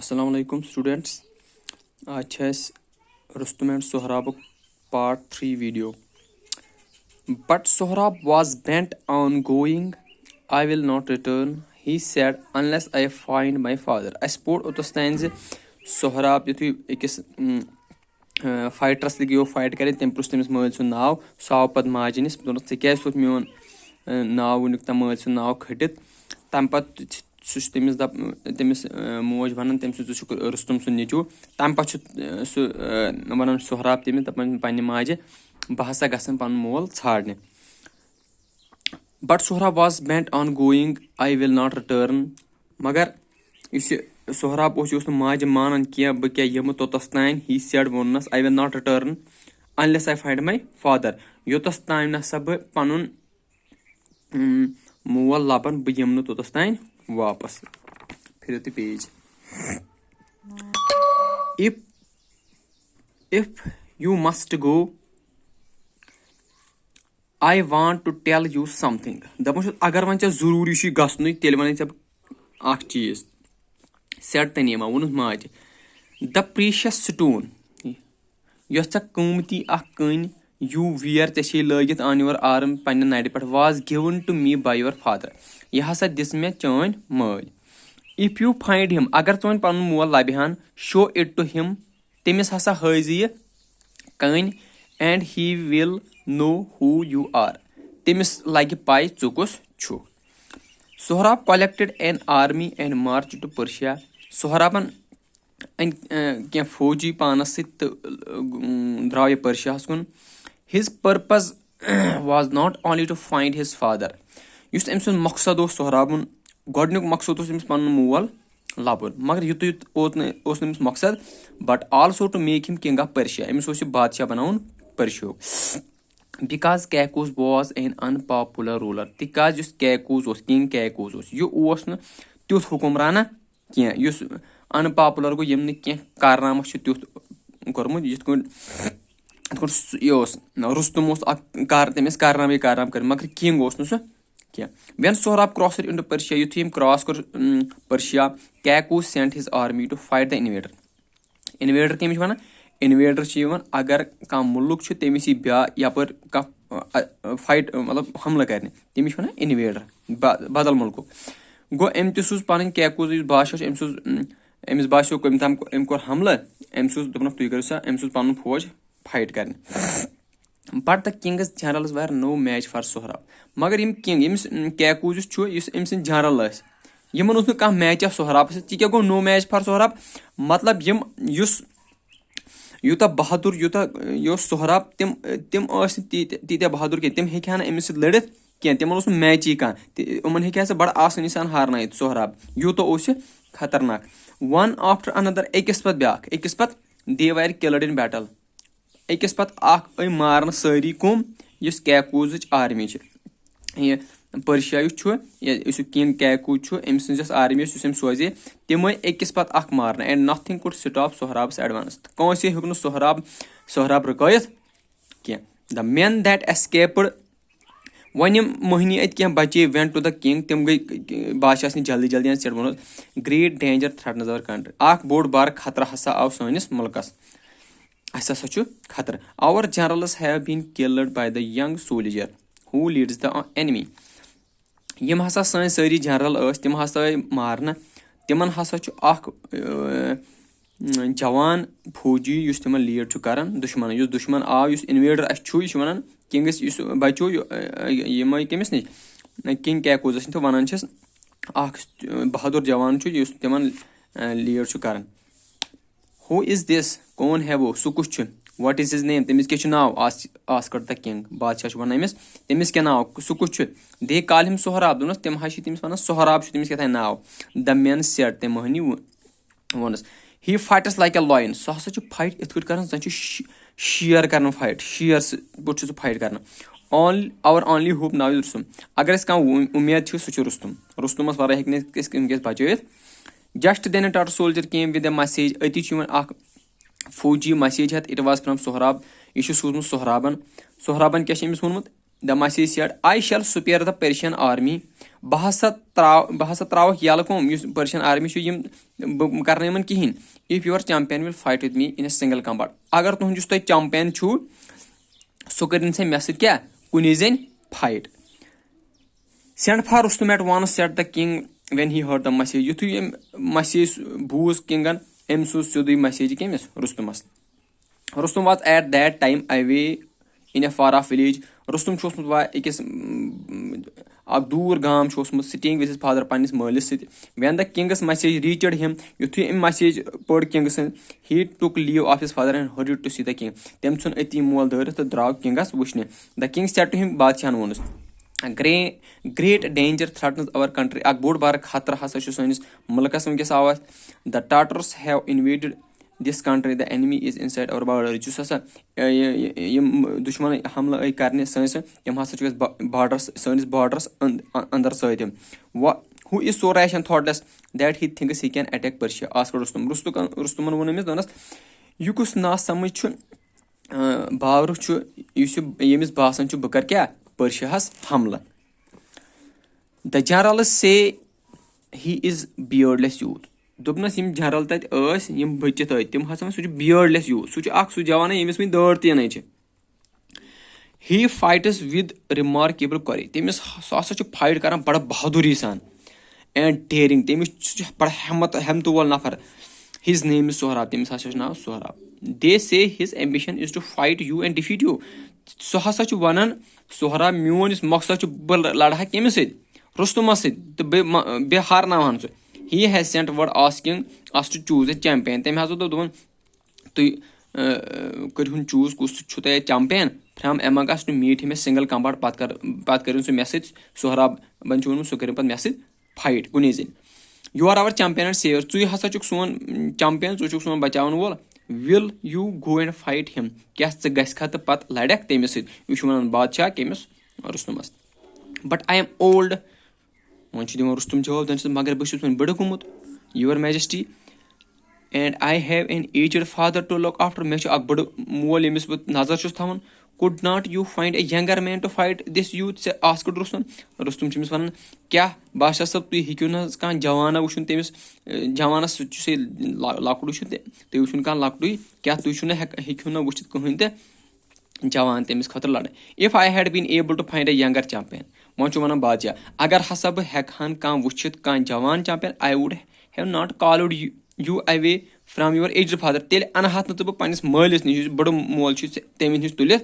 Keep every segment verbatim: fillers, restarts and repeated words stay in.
السلام علیکم students، آز چھِ اَسہِ Rustam and سہرابُک part three video. But Sohrab was bent on going. I will not return, he said, unless I find my father. اَسہِ پوٚر اوٚتَس تام زِ سہراب یُتھُے أکِس فایٹرَس سۭتۍ گٔیو فایٹ کَرٕنۍ، تٔمۍ پرُژھ تٔمِس مٲلۍ سُنٛد ناو، سُہ آو پَتہٕ ماجہِ نِش، دوٚپنَس، "ژےٚ کیٛازِ تھوٚوُتھ میون اَ، ناو وٕنیُک تام مٲلۍ سُنٛد ناو کھٔٹِتھ؟" تَمہِ پَتہٕ چھُ سُہ چھُ تٔمِس دَپ تٔمِس اَ، موج وَنان تٔمۍ سُنٛد، "ژٕ چھُکھ رُستُم سُنٛد نیٚچوٗ۔" تَمہِ پَتہٕ چھُ اَ، سُہ اَ، وَنان سہراب تٔمِس، دَپان پنٛنہِ ماجہِ، "بہٕ ہسا گژھن پَنُن مول ژھانٛڈنہِ." But Sohrab was bent on going, I will not return. مگر یُس یہِ سہراب اوس، یہِ اوس نہٕ ماجہِ مانان کینٛہہ، "بہٕ کیٛاہ یِمہٕ توٚتَس تام؟" He said، ووٚننَس، "I will not return unless I find my father." یوٚتَس تام نہ سا بہٕ پَنُن اۭں، مول لَبَن، بہٕ یِمہٕ نہٕ توٚتَس تام واپَس۔ پھِرِو تُہۍ page. If if you must go, I want to tell you something. دَپان چھُس، اگر وۄنۍ ژےٚ ضروٗری چھُے گژھنُے، تیٚلہِ وَنَے ژےٚ بہٕ اَکھ چیٖز۔ Said Tanima، ووٚنُس ماجہِ، the precious stone، یۄس ژےٚ قۭمتی اکھ کٔنۍ you wear، ژےٚ چھے لٲگِتھ on your arm، پننہِ نرِ پٮ۪ٹھ، was given to me by your father، یہِ ہسا دِژ مےٚ چٲنۍ مٲلۍ۔ If you find him، اگر ژٕ وۄنۍ پنُن مول لبہِ ہن، show it to him، تٔمِس ہسا ہٲوزِ یہِ کٔنۍ، and he will know who you are، تٔمِس لگہِ پَے ژٕ کُس چھُکھ۔ Sohrab collected an army and marched to Persia. سہرابن أنۍ، اَ، کینٛہہ فوجی پانَس سۭتۍ تہٕ، اَ، درٛاو یہِ پٔرشیاہَس کُن۔ His purpose was not only to find his father. یُس أمۍ سُنٛد مقصد اوس سہرابُن، گۄڈٕنیُک مقصد اوس أمِس پَنُن مول لَبُن، مگر یُتُے یوت اوت نہٕ، اوس نہٕ أمِس مقصد، but also to make him king of Persia. أمِس اوس یہِ بادشاہ بَناوُن پٔرشیُک۔ Because Kakus was an unpopular ruler. تِکیٛازِ یُس کیکوز اوس، king کیکوز اوس، یہِ اوس نہٕ تیُتھ حُکمرانہ کینٛہہ، یُس unpopular گوٚو، ییٚمۍ نہٕ کینٛہہ کارنامہ چھُ تیُتھ کوٚرمُت، یِتھ کٲٹھۍ، یِتھ کٲٹھۍ سُہ، یہِ اوس، رُستُم اوس اکھ کار، تٔمۍ ٲسۍ کارنامے کارنامہٕ کٔرمٕتۍ، مگر king اوس نہٕ سُہ کینٛہہ۔ When Sohrab crossed into Persia، یُتھُے یِم cross کوٚر، اُم، Persia، Kakus sent his army to fight the invader. Invader کٔمِس چھِ وَنان؟ Invader چھِ یِوان، اگر کانٛہہ مُلُک چھُ، تٔمِس یی بیا-، یَپٲرۍ کانٛہہ، اَ، اَ، fight، مطلب حملہٕ کَرنہِ، تٔمِس چھِ وَنان invader، با-، بدل مُلکُک۔ گوٚو، أمۍ تہِ سوٗز پَنٕنۍ کیکوز، یُس بادشاہ چھُ، أمۍ سوٗز، اُم، أمِس باسیو کٔمۍ تام، أمۍ کوٚر حملہٕ، أمۍ سوٗز، دوٚپنَکھ، "تُہۍ کٔرِو سا"، أمۍ سوٗز پَنُن فوج fight کَرنہِ۔ But the king's generals were no match for Sohrab. مگر یِم king، ییٚمِس، اُم، کیکوز یُس چھُ، یُس أمۍ سٕنٛدۍ general ٲسۍ، یِمن اوس نہٕ کانٛہہ match سہرابس سۭتۍ۔ یہِ کیٛاہ گوٚو no match for Sohrab؟ مطلب، یِم، یُس یوٗتاہ بہادُر، یوٗتاہ، یہِ اوس سہراب، تِم، تِم ٲسۍ نہٕ تیٖتیٛاہ، تیٖتیٛاہ بہادُر کینٛہہ، تِم ہیٚکہِ ہا نہٕ أمِس سۭتۍ لٔڑِتھ کینٛہہ، تِمن اوس نہٕ match کانٛہہ، تہِ-، یِمن ہیٚکہِ ہا سُہ بڑٕ آسٲنی سان ہارنٲیِتھ سہراب، یوٗتاہ اوس یہِ خطرناک۔ One after another، أکِس پتہٕ بیٛاکھ، أکِس پتہٕ they were killed in battle۔ أکِس پتہٕ اکھ آے مارنہٕ سٲری کُم، یُس کیکوزٕچ army چھِ۔ یہِ پٔرشیا یُس چھُ، یہِ، یُس یہِ king کیکوز چھُ، أمۍ سٕنٛز یۄس army ٲس، یُس أمۍ سوزے، تِم آے أکِس پتہٕ اکھ مارنہٕ۔ And nothing could stop Sohrab's advance. تہٕ کٲنٛسے ہیوٚک نہٕ سہراب، سہراب رُکٲیِتھ کینٛہہ۔ The men that escaped، وۄنۍ یِم مٔہنی اَتہِ کینٛہہ بچے، went to the king، تِم گٔے بادشاہس نِش جلدی جلدی and said، ووٚنُس، great danger threatens our country۔ اکھ بوٚڑ بارٕ خطرٕ ہسا آو سٲنِس مُلکس۔ اَسہِ ہسا چھُ خطرٕ۔ Our generals have been killed by the young soldier who leads the enemy. یِم ہسا سٲنۍ سٲری general ٲسۍ، تِم ہسا آے مارنہٕ۔ تِمن ہسا چھُ اکھ، اۭں، جوان فوجی، یُس تِمن lead چھُ کران دُشمنن۔ یُس دُشمن آو، یُس invader اَسہِ چھُ، یہِ چھُ وَنان، kingس یُس بچو، یہِ، یِم آے کٔمِس نِش؟ King کیکوزس نِش، تہٕ وَنان چھِس، اکھ بہادُر جوان چھُ، یُس تِمن، اۭں، lead چھُ کران۔ Who is this؟ کون ہے وہ؟ سُہ کُس چھُ؟ What is his name؟ تٔمِس کیٛاہ چھُ ناو؟ Ask، asked the king۔ بادشاہ چھُ وَنان أمِس، "تٔمِس کیٛاہ ناو؟ سُہ کُس چھُ؟" They call him Sohrab. دوٚپنَس، "تِم حظ چھِ تٔمِس وَنان سہراب چھُ تٔمِس کیٛاہ تام ناو۔" The men said، تٔمۍ مٔہنی وو-، ووٚنُس، "He fights like a lion۔" سُہ ہسا چھُ fight یِتھ کٲٹھۍ کران، زَن چھُ شِ-، شیر کران fight، شیر سٕنٛدۍ پٲٹھۍ چھُ سُہ fight کران۔ Only، our only hope now is Rustam. اگر اَسہِ کانٛہہ وُ-، اُمید چھِ، سُہ چھُ رُستُم۔ رُستُمَس وَرٲے ہیٚکہِ نہٕ أسۍ وٕنکیٚس بچٲیِتھ۔ Just then a Tatar soldier came with a message۔ أتی چھُ یِوان اکھ فوجی message ہٮ۪تھ، "It was from Sohrab۔" یہِ چھُ سوٗزمُت سہرابن۔ سہرابن کیٛاہ چھُ أمِس ووٚنمُت؟ The message said, "I shall spare the Persian army." بہٕ ہسا تراو بہٕ ہسا تراوکھ یَلہٕ کٕم، یُس Persian army چھُ، یِم بہٕ کرٕ نہٕ یِمن کِہینۍ. "If your champion will fight with me in a single combat." اگر تُہُنٛد یُس تۄہہِ چیمپین چھُو، سُہ کٔرِن سا مےٚ سۭتۍ کیٛاہ، کُنی زٔنۍ fight. "Send for Rustum at once," said the king when he heard the message. یُتھُے أمۍ message بوٗز کنگن، أمۍ سوٗز سیوٚدُے message کٔمِس؟ رُستُمس. Rustum was at that time away in a far off village. Rustam چھُ اوسمُت وا أکِس، اَم، اَکھ دوٗر گام چھُ اوسمُت، staying with his father، پنٛنِس مٲلِس سۭتۍ. When the king's message reached him, یُتھُے أمۍ message پٔر کنگ سٕنٛز، he took leave of his father and hurried to see the king. تٔمۍ ژھُن أتی مول دٲرِتھ تہٕ درٛاو کنگس وٕچھنہِ. The king said to him، بادشاہن ووٚنُس، "Great, great danger threatens our country." اکھ بوٚڑ بارٕ خطرٕ ہسا چھُ سٲنِس مُلکس وٕنکیٚس آو اَتھ. "The Tatars have invaded this country, the enemy is inside our border." یُس ہسا، یہِ، یہِ، یِم دُشمن حملہٕ آے کرنہِ سٲنۍ سۭتۍ، تِم ہسا چھِ اَسہِ با-، borderس، سٲنِس borderس أنٛد-، اَ-، اندر سۭتۍ یِم. Who is so rash and thoughtless that he thinks he can attack Persia? Asked Rustum. رُستُکن-، رُستُمن ووٚن أمِس، دوٚپنس، یہِ کُس ناسمجھ چھُ، اۭں، باورٕ چھُ، یُس یہِ، ییٚمِس باسان چھُ بہٕ کرٕ کیٛاہ، پٔرشیاہس حملہٕ. The generals say he is beardless youth. دوٚپنس، یِم جنرل تتہِ ٲسۍ، یِم بٔچِتھ ٲسۍ، تِم ہسا ووٚن، سُہ چھُ beardless youth، سُہ چھُ اکھ سُہ جوان، ییٚمِس وٕنہِ دٲڑ تہِ نَے چھِ. He fights with remarkable courage. تٔمِس، سُہ ہسا چھُ fight کران بڑٕ بہادُری سان and daring. تٔمِس چھُ، سُہ چھُ بڑٕ ہٮ۪مت، ہٮ۪متہٕ وول نفر. His name is Sohrab. تٔمِس ہسا چھُ ناو Sohrab. They say his ambition is to fight you and defeat you. سُہ ہسا چھُ ونان، سہراب، میون یُس مقصد چھُ، بہٕ لڑٕ ہا کٔمِس سۭتۍ؟ رُستُمس سۭتۍ، تہٕ بیٚیہِ ما-، بیٚیہِ ہارناوہن سُہ. He has sent word asking us to choose a champion. تٔمۍ ہسا دوٚپ، دوٚپُن، تُہۍ، اۭں، کٔرِہُن choose، کُس چھُ تۄہہِ champion from among us to meet him a single combat. پتہٕ کر، پتہٕ کٔرِو سُہ مےٚ سۭتۍ، سہراب بن چھُ ووٚنمُت، سُہ کٔرِو پتہٕ مےٚ سۭتۍ fight کُنی زٔنۍ. You are our champion and savior. ژٕے ہسا چھُکھ سون، اۭں، چیمپین، ژٕے چھُکھ سون بچاون وول. Will you go and fight him? کیٛاہ ژٕ گژھکھا تہٕ پتہٕ لڑکھ تٔمِس سۭتۍ؟ یہِ چھُ ونان بادشاہ کٔمِس؟ رُستُمس. But I am old. وۄنۍ چھُ دِوان رُستُم جواب، دَپان چھُس، مگر بہٕ چھُس وۄنۍ بٕڑٕ گوٚمُت، your majesty, and I have an aged father to look after. مےٚ چھُ اکھ بٕڑٕ مول، ییٚمِس بہٕ نظر چھُس تھاوان. Could not you find a younger man to fight this youth? Asked Rustam. Rustam چھُ أمِس وَنان، کیٛاہ بادشاہ صٲب، تُہۍ ہیٚکِو نہٕ حظ کانٛہہ جوانا وٕچھُن تٔمِس، اے، جوانا سُہ چھُ سے لۄ-، لۄکُٹُے چھُ تہِ، تُہۍ وٕچھِو نہٕ کانٛہہ لۄکٹُے، کیٛاہ تُہۍ چھِو نہٕ ہٮ۪ک-، ہیٚکِو نہٕ وٕچھِتھ کٕہٕنۍ تہِ جوان تٔمِس خٲطرٕ لڑٕنۍ؟ If I had been able to find a younger champion، وۄنۍ چھُ وَنان بادشاہ، اگر ہسا بہٕ ہٮ۪کہٕ ہن کانٛہہ وٕچھِتھ، کانٛہہ جوان champion, I would have not called you, you away from your aged father. تیٚلہِ اَنہٕ ہَتھ نہٕ ژٕ بہٕ پنٛنِس مٲلِس نِش، یُس بٕڑٕ مول چھُ ژےٚ، تٔمِس نِش تُلِتھ.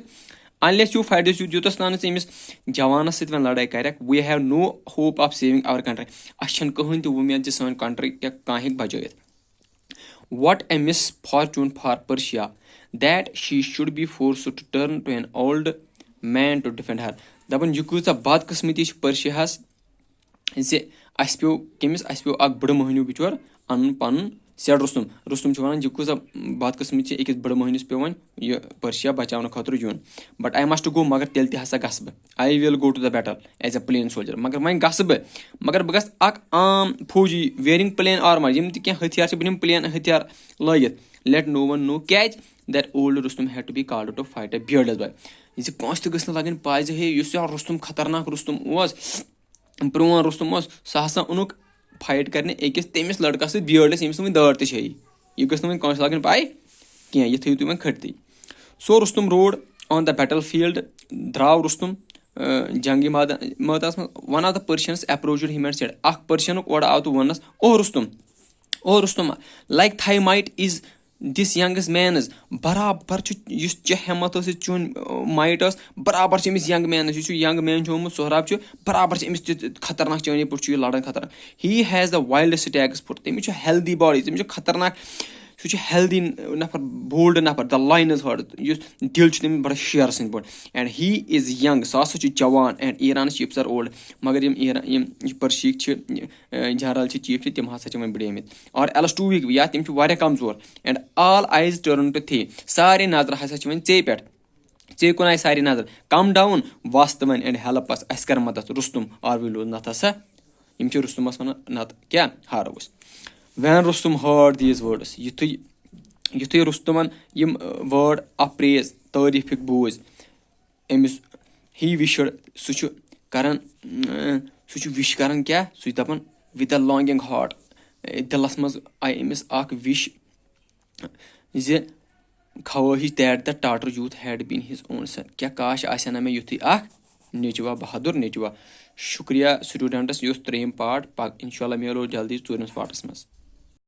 Unless you fight this youth، یوٗتاہ تام نہٕ ژٕ أمِس جوانَس سۭتۍ وۄنۍ لڑٲے کَرٮ۪کھ، we have no hope of saving our country. اَسہِ چھَنہٕ کٕہٕنۍ تہِ وۄمید زِ سٲنۍ country یا کانٛہہ ہیٚکہِ بچٲیِتھ. What a misfortune for Persia that she should be forced to turn to an old man to defend her. دَپان، یہِ کۭژاہ بدقٕسمتی چھِ پٔرشیاہَس زِ اَسہِ پیوٚو کٔمِس؟ اَسہِ پیوٚو اَکھ بٕڑٕ مٔہنیوٗ بِچور اَنُن پَنُن سیٹ رُستُم۔ رُستُم چھُ وَنان، یہِ کۭژاہ بدقٕسمتی چھِ أکِس بٕڑٕ مٔہنِوِس پیوٚو وۄنۍ یہِ پٔرشیا بچاونہٕ خٲطرٕ یُن۔ But I must go، مگر تیٚلہِ تہِ ہسا گژھٕ بہٕ۔ I will go to the battle as a plain soldier. مگر وۄنۍ گژھٕ بہٕ، مگر بہٕ گژھٕ اکھ عام فوجی، wearing plain armor، یِم تہِ کینٛہہ ہتھیار چھِ، بہٕ نِمہٕ plain ہتھیار لٲگِتھ۔ Let no one know، کیٛازِ؟ That old Rustum had to be called to fight a beardless boy. زِ کٲنٛسہِ تہِ گٔژھ نہٕ لگٕنۍ پَے زِ ہے، یُس یہِ رُستُم، خطرناک رُستُم اوس، پرٛون رُستُم اوس، سُہ ہسا اوٚنُکھ fight کرنہِ أکِس تٔمِس لڑکس سۭتۍ، beardless، ییٚمِس نہٕ وُنہِ دٲڑ تہِ چھیی۔ یہِ گٔژھ نہٕ وۄنۍ کٲنٛسہِ لگٕنۍ پَے کینٛہہ، یہِ تھٲیِو تُہۍ وۄنۍ کھٔٹتٕے۔ So Rustum rode on the battlefield، درٛاو رُستُم، اۭں، جنگی مٲدان، مٲدانَس منٛز۔ One of the Persians approached him and said، اکھ پٔرشنُک اورٕ آو تہٕ ووٚننَس، او رُستُم، او Rustam, like thy might is this young man's، برابر چھُ یُس ژےٚ ہٮ۪متھ ٲس، یُس چون، اۭں، might ٲس، برابر چھِ أمِس young manس، یُس یہِ young man چھُ آمُت، سہراب چھُ، برابر چھِ أمِس تیُتھ خطرناک، چٲنی پٲٹھۍ چھُ یہِ لڑان خطرناک۔ He has the wildest stag's foot، تٔمِس چھُ healthy body، تٔمِس چھُ خطرناک، سُہ چھُ healthy نفر، bold نفر، the lion's heart، یُس دِل چھُ تٔمِس بڑٕ شیرٕ سٕنٛدۍ پٲٹھۍ۔ And he is young، سُہ ہسا چھُ جوان، and Iran's chiefs are old، مگر یِم ایران، یِم، یہِ پٔرشیِکۍ چھِ، اے، جنرل چھِ، چیف چھِ، تِم ہسا چھِ وۄنۍ بٕڑیمٕتۍ۔ Or else too weak، یا تِم چھِ واریاہ کمزور۔ And all eyes turn to thee، سارے نظرٕ ہسا چھِ وۄنۍ ژے پٮ۪ٹھ، ژے کُن آیہِ سارے نظر۔ Come down، وَس تہٕ وۄنۍ and help us، اَسہِ کر مدد، رُستُم، or we lose، نتہٕ ہسا، یِم چھِ رُستُمس وَنان، نتہٕ کیٛاہ، ہارو أسۍ۔ When Rustum heard these words، یُتھُے، یُتھُے رُستُمن یِم، اے، word of praise، تعریٖفٕکۍ بوٗزۍ، أمِس، he wished، سُہ چھُ کران، اۭں، سُہ چھُ وِش کران کیٛاہ؟ سُہ چھُ دَپان with a longing heart، دِلَس منٛز آیہِ أمِس اکھ وِش زِ خواہش that the Tatar youth had been his own son، کیٛاہ کاش آسہِ ہا نہ مےٚ یُتھُے اکھ نیٚچوا، بہادُر نیٚچوا۔ شُکریہ students، یہِ اوس ترٛیٚیِم پارٹ۔ پَک-، انشاءاللہ میلو جلدی ژوٗرمِس پارٹَس منٛز۔